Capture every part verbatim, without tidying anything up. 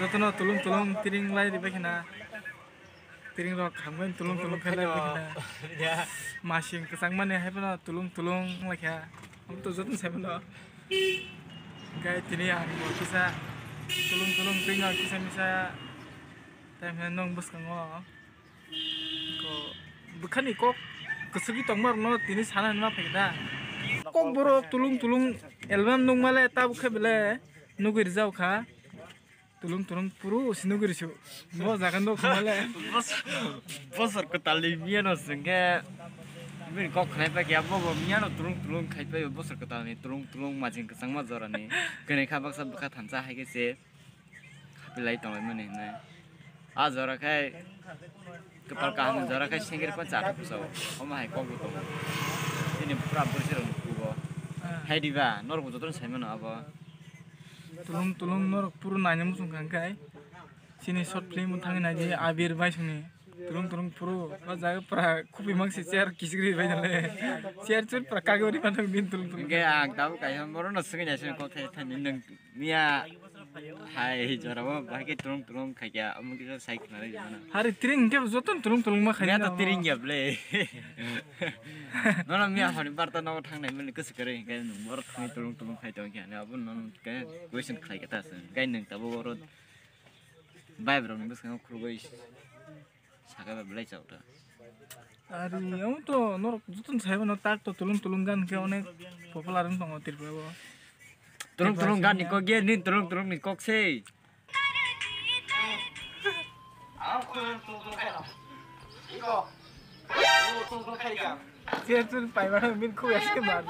Jotono tulung tulung tiring lai ribai khna. Tiring rok hamgani tulung tulung khe lai ribai khna. Ya. Masing kwchang mani hai phano tulung tulung lai kha. Amo to jotono sai mano. Hingke tini ang bo kisa tulung tulung twi no kisa misa. Tei hwnkheno nwng bwskango ko bwkhani kok kwchwgwi tongmarokno tini sana hwnma phaikha da. Kokborok tulung tulung album nukmale tabuk khe bele nugwi rijak kha. Tulung tulung puru si nugwi rw su. Bo jaga nuk khamale. Bos-, bosor kwtalni miyano swngkhe bini kok khnai paikha, bobo miyano tulung tulung khai paio, bosor kwtalni tulung tulung majing kwchangma jorani. Kwnwi kha baksa bwkha thansa hai khe se. Khapilai tonglaimani hinwi. A jora khai kwtal kaham jora khai sengkir pa chati bwsao. Omo hai kokbo tongo. Chini pura bwrwsirok nukhugo. Hai diba, norokbo jotono saimano abo. Tulung tulung norok puro naina muchung kha hwnkhe. Chini short film thangwi naidi Abir Baisongni. Tulung tulung puro. O jaga pura khupui mangsi chair kichigri bai nale. Chair chut pura kagwi ri mantang din tulung tulung. Hwnkhe ang tabuk kaisa borokno swngwi naising kok thai thani nwng. Miya hai jorabo bahai khe tulung tulung khaikya, omo kisa sai khna ri jana. Hari tiring hwnkhe joto tulung tulung ma khaina. Miya to tiring ya ble. Nono miya honi barta nogo thangnai mani kwswk kwrwi hwnkhe nwng borok thangwi tulung tulung khai tong khe ani abo nono khe question khlai khe ta se. Hwnkhe nwng tabuk oro vibe rokni bwskango khurugwi. Saka ba belai chao ta. Ari, amo to norok jotono sai mano tak to tulung tulung gan khe onek popular wng tongo Tripura o. Tulung tulung gan ni kok ye, nin tulung tulung ni kok se. Cher chun pai mano min khu ya se mar.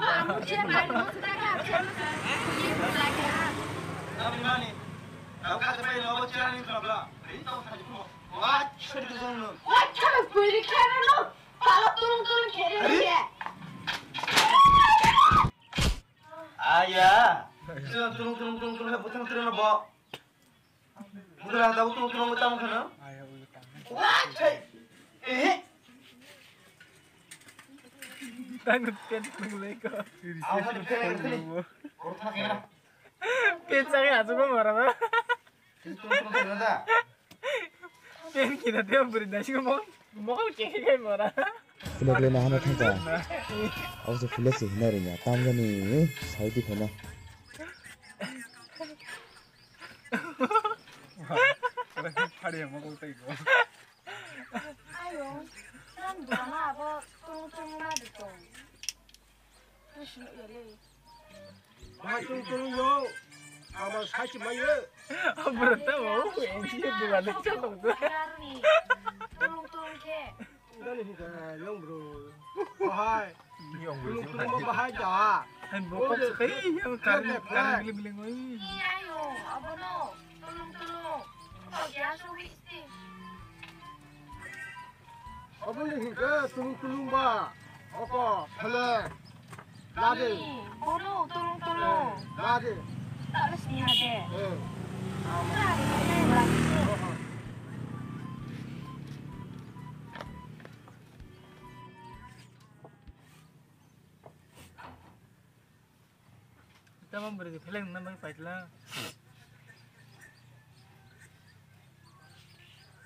Aya. Sila tulung tulung tulung tulung butang tulung bo. Mudra da tulung tulung butang khana. Aya, ulu tang. Wah, chai. Eh. Tang pen tulung leko. Awas pen tulung. Pen chai asu ko mara ba. Pen kina te buri da sing mo mo ke ke mora. Kene kene na hana thangka. Aw se phule se hina ringa. Tam jani sai di khana. Phari mo ko tai ko. Ayo, nang dona abo tung tung ma de tong. Bahai tung tung yo. Abo sachi mayo. Abro ta o, enji duga de chalo. Tung tung ke. Dani hika yong bro. Bahai. Yong bro. Tung tung bahai ja. Han bokok kai yang karin karin biling biling oi. Iya yo, abono. Tung tung. Oh, ya so wisti. Aboni hingke tulung tulung ba. Oko, phelek. Lade. Bono tulung tulung. Eh, lade. Talas ni hade. Eh. Lade, lade, lade. Oho. Tamo bwrwi pheleng nang bai paitla.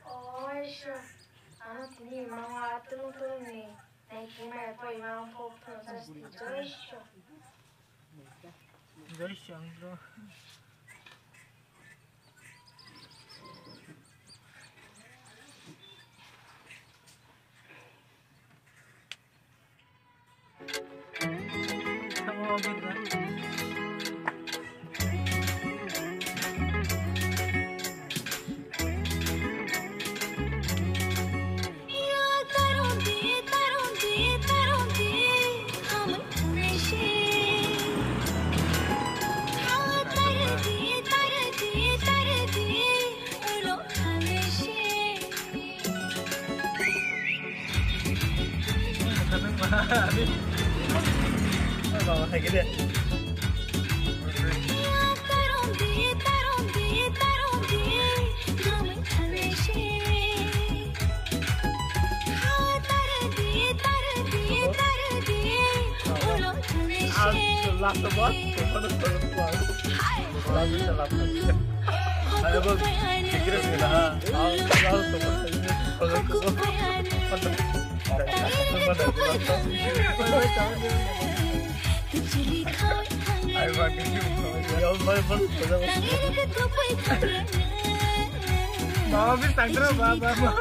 Oisho, ano tini mama tulung tulung ni nai kimai poi mang pok thong sasti joisho. Joisho ang bro. Baba, hai gede. Last of all, last of all. Mama bir takdir, mama, mama.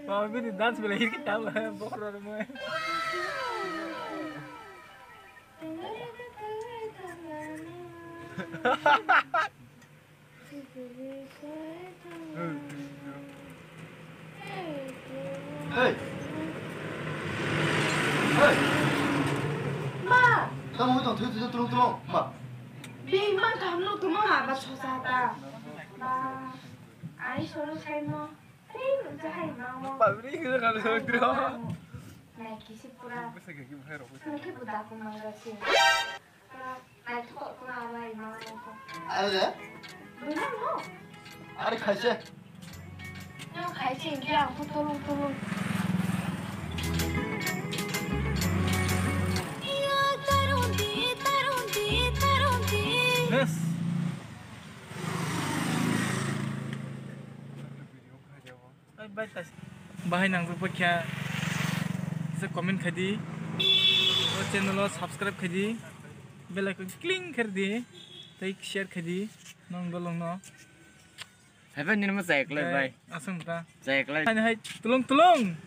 Mama bini dance bela hirki tam, bokro rwmai. Hey! Hey! Ma! Tamo tong thwi thwi tulung tulung, ma. Bini mang kaham nuk tongma ma, ba sosa ta. Ba, ai soro saimo. Tei nung cha hai ma mo. Pabri khe ka dro. Nai kisi pura. Nung khe buda ko mang ga si. Nai thok ko na rai ma mo ko. Are? Buda mo. Are khaise. Nung khaise, ya ko tulung tulung. Yes. Bahai nangjak paikha se comment khai di, o channel o subscribe khai di, bell icon cling khai di, tei share khai di, nong dolong no. Hai bai nini mo chai kwlai bai. Aswng ta. Chai kwlai. Hai hai tulung tulung.